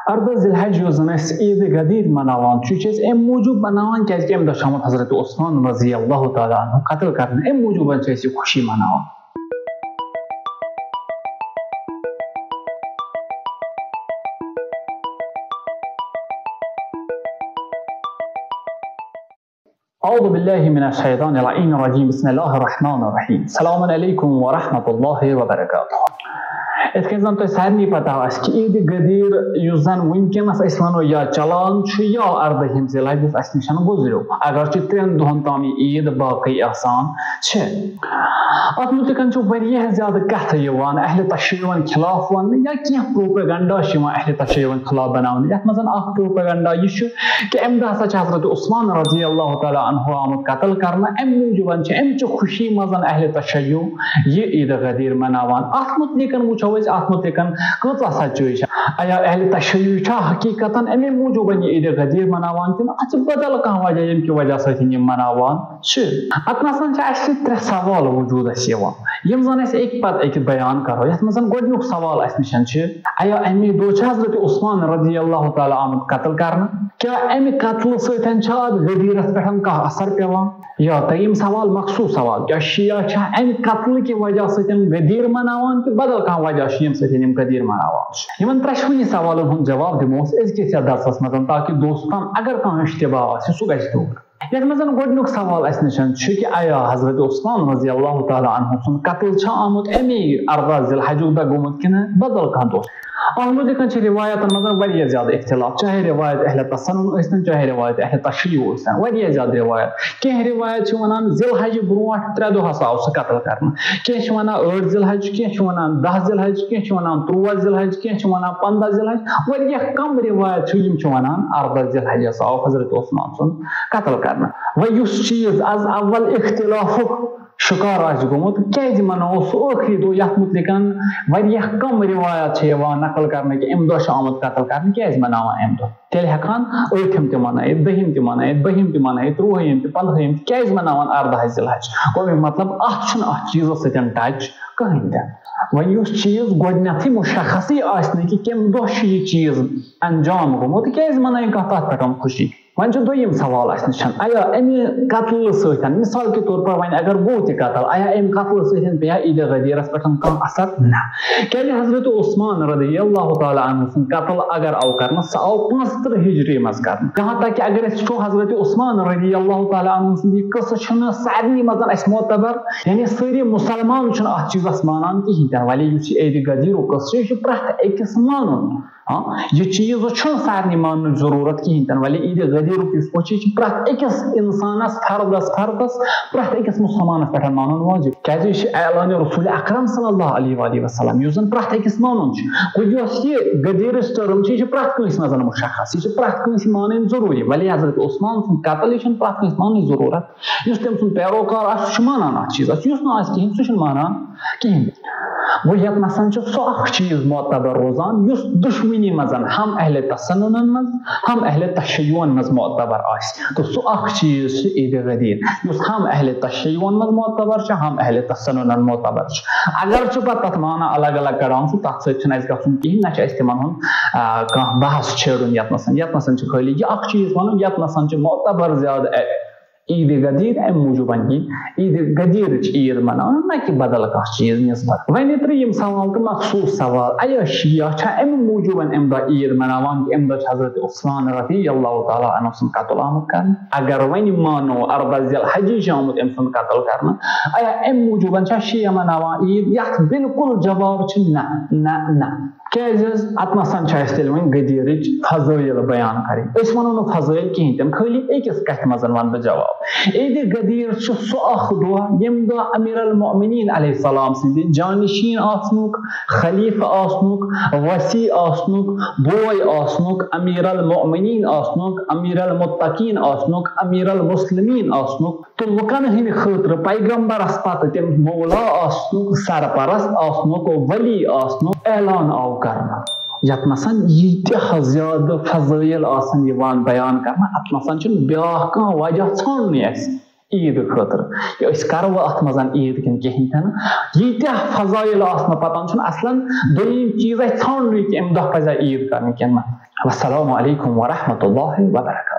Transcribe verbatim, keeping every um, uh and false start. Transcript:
ارداہ ذی الحج یُس زن أسۍ عیٖد غدیٖر مناوان چھِ، یہِ چھِ أسۍ اَمہِ موٗجوٗب مناوان، کیازِ کہِ اَمہِ دۄہ چھُ آمُت حضرت عثمان رضی اللہ تعالیٰ عنہ قتل کرنہٕ، اَمہِ موٗجوٗب چھِ أسۍ یہِ خوشی مناوان۔ اعوذ باللہ من الشیطان اللعین الرجیم۔ بسم اللہ الرحمن الرحیم۔ السلام علیکم ورحمۃ اللہ وبرکاتہ۔ یِتھ کٔنۍ زَن تۄہہِ سارنٕے پَتہ آسہِ کہِ عیٖد غدیٖر یُس زَن وٕنکیٚنَس أسۍ وَنو یا چلان چھُ یا اردٲہِم ذی الحج یُس اَسہِ نِش گُزریو، اگرچہِ ترٛٮ۪ن دۄہَن تام یہِ عیٖد باقٕے آسان چھِ۔ اَتھ مُتعلِقَن چھُ واریاہ زیادٕ کَتھٕ یِوان اہلِ تشیعُن خلاف وَننہٕ یا کینٛہہ propaganda چھِ یِوان اہلِ تشیعُن خلاف بَناونہٕ۔ یَتھ منٛز اَکھ propaganda یہِ چھُ کہِ اَمہِ دۄہ ہسا چھِ حضرت عثمان رضی اللہ تعالیٰ عنہ آمُت قتل کرنہٕ، اَمہِ موٗجوٗب چھِ اَمہِ چہِ خوشی منٛز اہلِ تشیع یہِ عیٖد غدیٖر مناوان۔ اَتھ مُتعلِقَن وٕچھو أسۍ، اَتھ مُتعلِقَن کۭژاہ سَچٲے چھِ۔ آیا اہلِ تشیع چھا حقیٖقتاً اَمے موٗجوٗب یہِ عیٖد غدیٖر مناوان کِنہٕ اَتھ چھِ بدل کانٛہہ وجہ ییٚمہِ کہِ وجہ سۭتۍ یِم مناوان چھِ؟ اَتھ نَسَن چھِ اَسہِ ترٛےٚ سوال وجوٗدَس یِوان، یِم زَن أسۍ أکۍ پتہٕ أکۍ بیان کرو۔ یَتھ منٛز زَن گۄڈٕنیُک سوال اَسہِ نِش چھُ، آیا اَمی دۄہ چھُ حضرت عثمان رضی اللہ تعالیٰ آمُت قتل کرنہٕ؟ کیٛاہ اَمہِ قتلہٕ سۭتۍ چھا اَتھ غدیٖرَس پٮ۪ٹھ کانٛہہ اثر پٮ۪وان؟ یا ترٛیٚیِم سوال، مخصوٗص سوال، کیٛاہ شیعہ چھا اَمہِ قتلہٕ کہِ وجہ سۭتۍ غدیٖر مناوان کِنہٕ بدل کانٛہہ وجہ چھُ ییٚمہِ سۭتۍ یِم غدیٖر مناوان چھِ؟ یِمَن ترٛٮ۪شوٕنی سوالَن ہُنٛد جواب دِمو أسۍ أزکِس یَتھ درسَس منٛز، تاکہِ دوستَن اگر کانٛہہ اشتباہ آسہِ، سُہ گژھِ دوٗر۔ یَتھ منٛز زَن گۄڈٕنیُک سوال اَسہِ نِش چھُ کہِ آیا حضرت عثمان رضی اللہ تعالیٰ عنہ سُنٛد قتل چھا آمُت اَمی ارداہ ذی الحجُک دۄہ گوٚمُت کِنہٕ بدل کانٛہہ دۄہ؟ اَتھ مُتعلِقَن چھِ رِوایتَن منٛز واریاہ زیادٕ اختلاف، چاہے رِوایت اہلِ تسنن ٲسۍتَن، چاہے رِوایت اہلِ تشیع ٲسۍتَن، واریاہ زیادٕ رِوایت۔ کینٛہہ رِوایت چھِ وَنان ذی الحجہِ برونٛٹھ ترٛےٚ دۄہ ہسا آو سُہ قتل کرنہٕ، کینٛہہ چھِ وَنان ٲٹھ ذی الحج، کینٛہہ چھِ وَنان دَہ ذی الحج، کینٛہہ چھِ وَنان تُرٛواہ ذی الحج، کینٛہہ چھِ وَنان پنٛداہ ذی الحج، واریاہ کم رِوایت چھِ، یِم چھِ وَنان ارداہ ذی الحجہِ ہسا آو حضرت عثمان سُنٛد قتل کرنہٕ۔ وۄنۍ یُس چیٖز از اول اختلافُک شکار آسہِ گوٚمُت، کیازِ مناوو سُہ ٲخری دۄہ، یتھ مُتعلِقن واریاہ کم رِوایت چھِ یِوان نقل کرنہٕ کہِ امہِ دۄہ چھُ آمُت قتل کرنہٕ، کیازِ مناوان امہِ دۄہ؟ تیٚلہِ ہٮ۪کہٕ ہن ٲٹھِم تہِ منٲیِتھ، دٔہِم تہِ منٲیِتھ، بٔہِم تہِ منٲیِتھ، تُرٛوٲہِم تہِ، پنٛدہٲیِم تہِ، کیازِ مناوان ارداہ ذی الحج؟ گوٚو امیُک مطلب اتھ چھُنہٕ اتھ چیٖزس سۭتۍ touch کٕہٕنۍ تہِ۔ وۄنۍ یُس چیٖز گۄڈٕنیتھٕے مشخصٕے آسہِ نہٕ کہِ کمہِ دۄہ چھُ یہِ چیٖز انجام گوٚمُت، کیازِ منٲیِن کانٛہہ تتھ پٮ۪ٹھ خوشی؟ وۄنۍ چھُ دوٚیِم سوال اَسہِ نِش، آیا اَمہِ قتلہٕ سۭتۍ، مثال کے طور پر وۄنۍ اگر گوٚو تہِ قتل، آیا اَمہِ قتلہٕ سۭتۍ پیٚیا عیٖدِ غدیٖرَس پٮ۪ٹھ کانٛہہ اثر؟ نہ۔ کیٛازِ حضرت عثمان رضی اللہ تعالیٰ عنہ سُنٛد قتل اگر آو کرنہٕ، سُہ آو پانٛژترٕہ ہجری منٛز کرنہٕ۔ جہاں تک کہ اگر أسۍ وٕچھو حضرت عثمان رضی اللہ تعالیٰ عنہ سُنٛد یہِ قصہٕ چھُنہٕ سارنٕے منٛز اَسہِ معتبر، یعنی سٲری مُسلمان چھِنہٕ اَتھ چیٖزَس مانان کِہیٖنۍ تہِ نہٕ۔ ولی یُس یہِ عیٖدِ غدیٖرُک قصہٕ چھُ، یہِ چھُ پرٛٮ۪تھ أکِس مانُن۔ ہاں، یہِ چیٖز چھُنہٕ سارنٕے ماننٕچ ضروٗرت کِہیٖنۍ تہِ نہٕ، ولی عیٖدِ غدیٖرُک یُس پوٚز چھُ، یہِ چھُ پرٛٮ۪تھ أکِس اِنسانَس، فردَس، فردَس، پرٛٮ۪تھ أکِس مُسلمانَس پٮ۪ٹھ مانُن واجب، کیٛازِ یہِ چھُ اعلانِ رسول اکرم صلی اللہ علیہ وآلہ وسلم، یُس زَن پرٛٮ۪تھ أکِس مانُن چھُ۔ گوٚو یۄس یہِ غدیٖرٕچ term چھِ، یہِ چھِ پرٛٮ۪تھ کٲنٛسہِ منٛز مُشخص، یہِ چھِ پرٛٮ۪تھ کٲنٛسہِ مانٕنۍ ضروٗری، ولی حضرت عثمان سُنٛد قتل، یہِ چھُنہٕ پرٛٮ۪تھ کٲنٛسہِ ماننٕچ ضروٗرت۔ یُس تٔمۍ سُنٛد پیروکار آسہِ، سُہ چھُ مانان اَتھ چیٖزَس، یُس نہٕ آسہِ کِہیٖنۍ، سُہ چھُنہٕ مانان کِہیٖنۍ۔ گوٚو یَتھ نَسَن چھُ سُہ اَکھ چیٖز معتبر روزان، یُس دُشمنی منٛز ہم اہلِ تسننَن منٛز، ہم اہلِ تشیعُن منٛز معتبر آسہِ۔ تہٕ سُہ اَکھ چیٖز چھُ عیٖدِ غدیٖر، یُس ہم اہلِ تشیعُن منٛز معتبر چھُ، ہم اہلِ تسننَن معتبر چھُ۔ اگر چھُ پَتہٕ تَتھ معنی الگ الگ کَڑان چھُ، تَتھ سۭتۍ چھُنہٕ اَسہِ گژھُن کِہیٖنۍ، نہ چھُ اَسہِ تِمَن ہُنٛد، آ، کانٛہہ بحث چھیڑُن یَتھ نَسَن۔ یَتھ نَسَن چھُ خٲلی یہِ اَکھ چیٖز وَنُن، یَتھ نَسَن چھُ معتبر زیادٕ، اے، عیٖدِ غدیٖر اَمہِ موٗجوٗبَن کہِ عیٖدِ غدیٖرٕچ عیٖد مَناونہٕ، نہ کہِ بدل کانٛہہ چیٖز نسبت۔ وۄنۍ ترٛیٚیِم سوال تہٕ مخصوٗص سوال، آیا شیعہ چھا اَمہِ موٗجوٗبَن اَمہِ دۄہ عیٖد مَناوان کہِ اَمہِ دۄہ چھُ حضرت عثمان رضی اللہ تعالیٰ عنہ سُنٛد قتل آمُت کرنہٕ؟ اگر وۄنۍ مانو ارداہ ذی الحجی چھُ آمُت أمۍ سُنٛد قتل کرنہٕ، آیا اَمہِ موٗجوٗبَن چھا شیعہ مَناوان عیٖد؟ یَتھ بالکل جواب چھُ نہ، نہ، نہ۔ کیازِ حظ؟ اتھ نسن چھِ اَسہِ تیٚلہِ وۄنۍ غدیٖرٕچ فضٲیل بیان کرٕنۍ۔ أسۍ وَنو نہٕ فضٲیل کِہیٖنۍ تہِ نہٕ، خٲلی أکِس کتھِ منٛز وَنہٕ بہٕ جواب۔ عیٖدِ غدیٖر چھُ سُہ اکھ دۄہ، ییٚمہِ دۄہ امیر المؤمنین علیہ السلام سٕنٛدِ جانشین آسنُک، خلیفہٕ آسنُک، وصی آسنُک، بوے آسنُک، امیر المؤمنین آسنُک، امیر المتقین آسنُک، امیر المسلمین آسنُک، تہٕ لُکن ہٕنٛدِ خٲطرٕ پیغمبرس پتہٕ تٔمۍ مولا آسنُک، سرپرست آسنُک، ولی آسنُک اعلان آو کرنہٕ۔ یتھ نسن ییٖتیٛاہ زیادٕ فضٲیل آسن یِوان بیان کرنہٕ، اتھ نسن چھُنہٕ بیٛاکھ کانٛہہ وجہ ژھانڈنُے اَسہِ عیٖد خٲطرٕ۔ یہِ أسۍ کرو اتھ منٛز عیٖد کِنہٕ کِہیٖنۍ تہِ نہٕ۔ ییٖتیٛاہ فضٲیل آسنہٕ پتہٕ چھُنہٕ اصلن دوٚیِم چیٖز اَسہِ ژھانڈنُے کہِ امہِ دۄہ پزِ عیٖد کرٕنۍ کِنہٕ نہ۔ والسلام عليكم ورحمة الله وبركاته.